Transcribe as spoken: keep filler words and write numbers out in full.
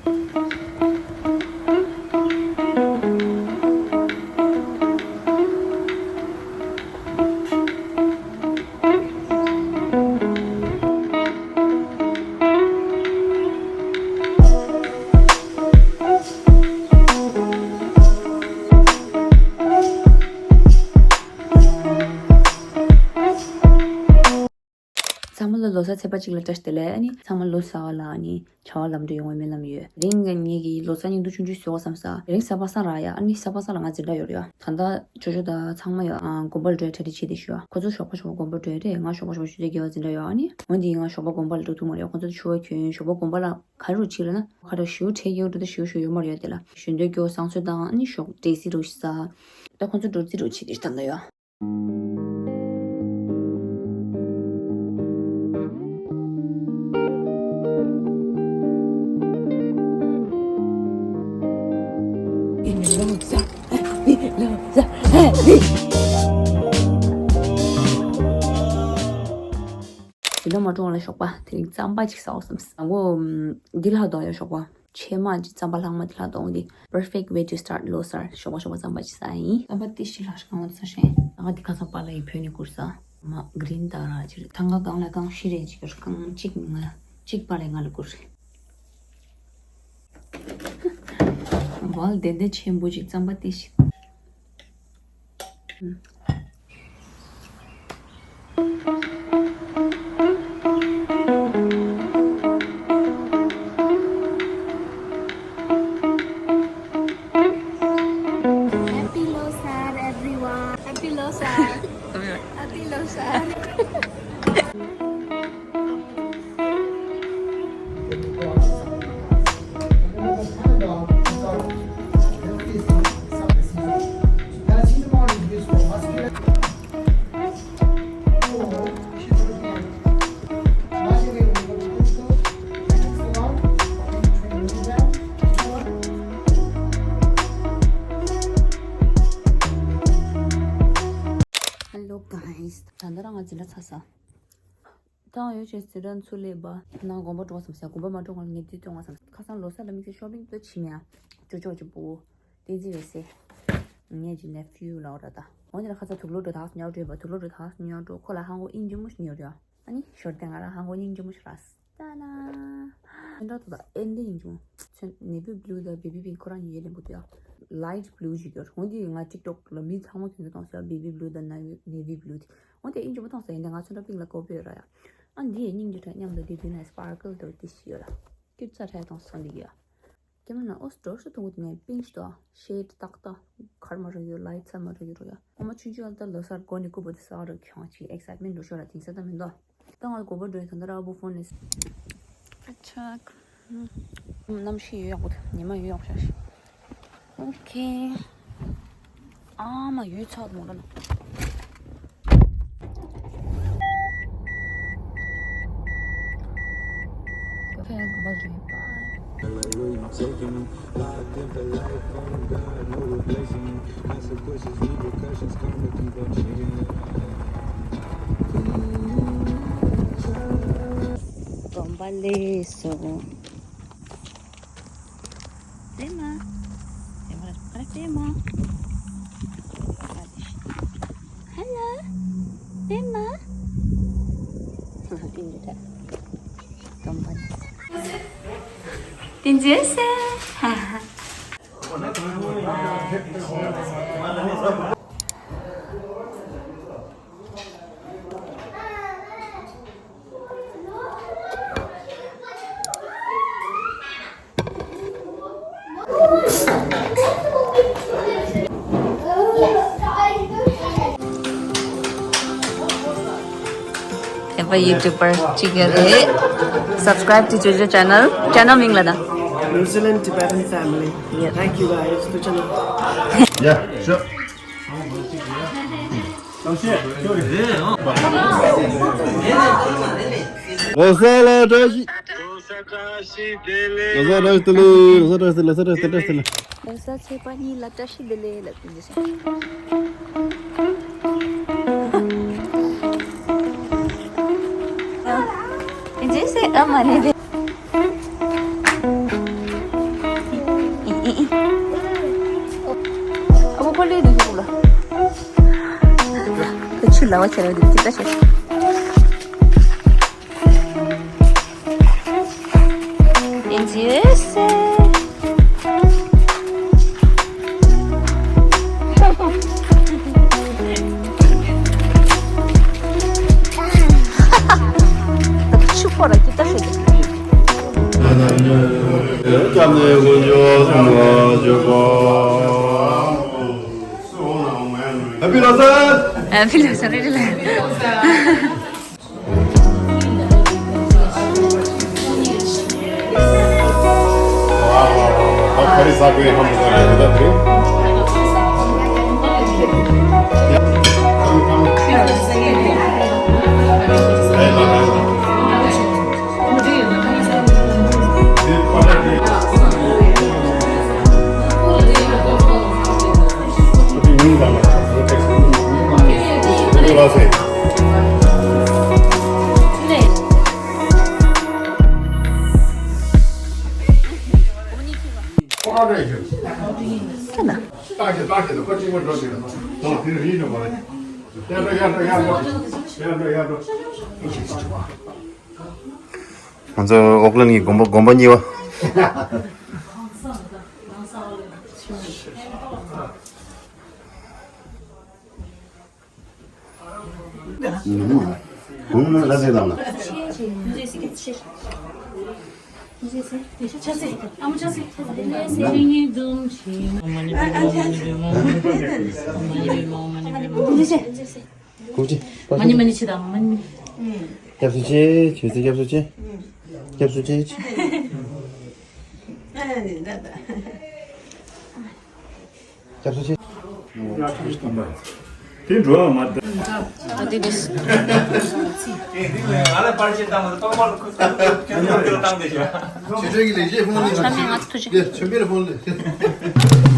ཚང་མ་ལ་ལོ་གསར་ཚེས་པ་གཅིག་ལ་བཀྲ་ཤིས་བདེ་ལེགས། ཨ་ནི་ཚང་མ་ལོ་གསར་བ་ལ་ཨ་ནི་བྱ་བ་ལམ་འགྲོ་ཡོང་བའི་སྨོན་ལམ་ཡོད། དེ་རིང་ངས་ཀྱི་ལོ་གསར་སྙིང་སྡུག་ཆུང་ཆུང་བཟོ་བསམ་ས། དེ་རིང་གཟའ་པ་སངས་ར་ཡ། ཨ་ནི་གཟའ་པ་སངས་ལ་ང་འཛིན་གྲྭ་ཡོད་རེད་ཡ། ད་ལྟ་ཇོ་ཇོ་དང་ཚང་མ་ཡོད། ཨ། དགོན་པ་ལ་འགྲོ་ཡ་གྲ་སྒྲིག་བྱེད་བསྡད་ཤག་ཡ། ཁོ་ཚོ་ཞོགས་པ་ཞོགས་པ་དགོན་པ་འགྲོ་ཡ་རེད། ང་ཞོགས་པ་ཞོགས་པ་ཆུ་ཚོད་བརྒྱད་པ་འཛིན་གྲྭ་ཡོད། ཨ་ནི་འོན་ཏེ་ང་ཞོགས་པ་དགོན་པ་ལ་འགྲོ་ཐུབ་མ་རེད། ཁོ་ཚོ་ཆུ་བ་གྱོན། ཞོགས་པ་དགོན་པ་ལ་ག་རེ་རུ་ཕྱིན་ལ་ན་ཁ་ར་ཞུ་ཁྲེ་ཡོད་འགྲོ། ད་ཞུ་ཞུ་ཡོད་མ་རེད་ཡ། དེ་ལ་ཞུ་འདོད་སྐྱོ་བསང་གསོལ་དང་ཨ་ནི་ཞོགས་འབྲས་སིལ་རུ་ཞིག་ཟ། ད་ཁོ་ཚོ་འགྲོ་རྩིས་རུ་བྱེད་དེ་ད་ལྟ་ཡོད། དེ་ལ་མ་འགྲོ་བ་ལ་ཞོགས་པ་དེ་རིང་རྩམ་པ་ཅིག་ཟ་བསམ། ཨ་མགོ་འདི་ལྷག་འདུག་ཡ་ཞོགས་པ། ཕྱེ་མ་ཅིག་རྩམ་པ་ལྷག་མ་དེ་ལྷག་འདུག་འདི་perfect way to start ལོ་གསར། ཞོགས་པ་ཞོགས་པ་རྩམ་པ་ཅིག་ཟ་ཡིན། རྩམ་པ་ཏི་ཤི་ལྷག་ཤི་གང་བ་ས་ཤེ། ད་ག་འདི་ཁ་སང་པཱ་ལགས་ཀྱིས་བོད་ནས་བསྐུར་ས། མ་གི་རིན་ད་ར་ཅིག་རེད། ཐང་ག་གང་ལ་གང་ཤི་རེད་ཅིག་གང་ཅིག་ང་ཅིག་པཱ་ལགས་ང་ལ་བསྐུར་རེད། བལ་དེ་འདྲ་ཆེན་པོ་ཅིག་རྩམ་པ་ཏི་ཤི། Happy Losar, everyone. Happy Losar. Happy Losar. Hello guys. ད་ལྟ་རང་ང་འཛིན་གྲྭ་ཚར་ས། ཐང་ཡོད་ཅེས་ཟེར་རན་ཚུར་སླེབས་པ། ནང་དགོན་པ་འགྲོ་བསམ་ས། དགོན་པ་མ་འགྲོ་སྔོན་ལ་ངས་འདི་སྟོན་བསམ། ཁ་སང་ལོ་གསར་ལ་དམིགས་བསལ་shopping ཏོ་བྱེད་མེད་ཨ། ཅོ་ཅོ་ཅིག་པོ། བསྟན་འཛིན་ཡོད་སེ། ངས་ཀྱི་nephew ལའོ་ར་ད། འོན་ཏེ་ཁ་ས་དུག་ལོག་འགྲོ་ཐག་ཉར་འགྲོ་བ། དུག་ལོག་འགྲོ་ཐག་ཉར་འགྲོ། ཁོ་ལ་ཧང་གོ་ཨིན་ཇི་མོ་ཞིག་ཉོ་རེད། ཨ་ནི་ཞོར་དེ་ང་རང་ཧང་གོ་སྙིང་རྗེ་མོ་ཞིག་རག་སོང་། ད་ན། ཚོན་ཁྲ་དོ་ད་ཨེ་འདི་ཡིན་ཀྱང་། ཚོན་navy blue དང་baby pink ཁོ་རང་གཉིས་ཡས་ལེན་པོ་དེ་ཡ། Light blue ཞིག་ཡོད། འོན་ཏེ་ང་TikTok ལ་མི་ཚང་མ་གྱོན་གྱི་གཏོང་ས་baby blue དང་navy navy blue དེ། འོན་ཏེ་ཨིན་ཇི་མོ་གཏོང་ས་ཡིན་ཏེ་ང་ཚོན་ཁྲ་pink ལ་ཀོ་པི་ཡོད་ར་ཡ། ཨ་འདི་ཡས་སྙིང་རྗེ་དྲག་མཉམ་དུ་དེ་དུས་ན་sparkle དོ་དེ་ཞིག་ཡོད་ར། སྐྱུར་རྩ་ཁྲ་གཏོང་ས་འདི་གི་ཡ། ཀེ་མ་ན་ཨོ་སི་འགྲོ་ཤོ་ཐུང་གུ་དེ་ནས་pink ཞིག་དོ། shade ཏག་ཏག་གར་མ་རུ་ཡོད། light ཚ་མ་རུ་ཡོད་རོ་ཡ། ཨོ་མ་ཆུང་ཆུང་ཨ་ད་ལོ་སར་གོ་ནི་ཀུ་པོ་དེ་ས་རུ་ཁྱོང་ཅིག་excitement འགྲོ་ཤོ་ར་དེང་ས་ད་མི་འདོ། ད་ང་གོ་པ་འགྲོ་ཡི་ད་ད་ར་བུ་ཕོན་ནས། ཨ་ཆག་གནམ་གཤིས་ཡོད་ཡག་པོ་འདུག་ཉི་མ་ཡོད་ཡག་པོ་ཤར་ཤག་ཨོ་ཁེ། ཨ་མ་ཡོད་ཚོད་མོ་ར་ན། ཁེ་གོ་པ་འགྲོ་ཡི། དགོན་པ་སླེབས་སོང་། སླེབས་མ། སླེབས་མ། སླེབས་མ། Hello. སླེབས་མ། དགོན་པ། དེ་འཛིན་སེ། ཨེ་བ་ཡུ་ཊུབ་པར་གཅིག་ཡོད་རེད། Subscribe to JoJo channel. Channel མིང་ལ་ན། New Zealand Tibetan family. Yeah. Thank you guys. Good channel. Yeah, sure. ལོ་གསར་ལ་བཀྲ་ཤིས། ལོ་གསར་བཀྲ་ཤིས་བདེ་ལེགས། ལོ་གསར་བཀྲ་ཤིས་བདེ་ལེགས། ལོ་གསར་བཀྲ་ཤིས་བདེ་ལེགས། ལོ་གསར་བཀྲ་ཤིས་བདེ་ལེགས། ལོ་གསར་ཚེས་པ་གཉིས་ལ་བཀྲ་ཤིས་བདེ་ལེགས་ལབ་ཀྱི་འདུག་ཨེ་ཇེ་སེ་ཨ་མ་ནེ་བེ། ལ་བ་ཁྱེར་བ་འདི་ཅི་ལྟ་ཞིག་ཨིན་ཇི་ཡོད་སེ། ད་ཆུ་ཕོར་ལ་ཅི་ལྟ་ཞིག་སྐྱབས་གནས་དཀོན་མཆོག་གསུམ་ལ་བཞུགས་པ། ཨ་ཕི་ལོ་སར། ཨ་ཕི་ལོ་སར་རེད་ལ། ང་ཚོ་ཨོག་ལན་གྱི་དགོན་པ་དགོན་པ་གཉིས་པ། མ་ཎི་མ་ཎི་ཆེ་དང་མ་ཎི་མ་ཎི། སྐྱབས་སུ་མཆི། ཆོས་སྲིད་སྐྱབས་སུ་མཆི། སྐྱབས་སུ་མཆི། སྐྱབས་སུ་མཆི། དེ་འགྲོ་བ་མ་ད། ཨ་དེ་དེ། ང་ལ་པར་ཆས་བཏང་བ་ཏོག་པར་ཁུ་ཁུ་ཁུ་ཁུ་བཏང་དེ་ཤ། ཆོས་སྲིད་ཀྱི་ལས་བྱེད་ཕོན་ལས། ཆ་མེད་ང་ཐུགས་རྗེ་ཆེ། ཆོས་པའི་ཕོན་ལས།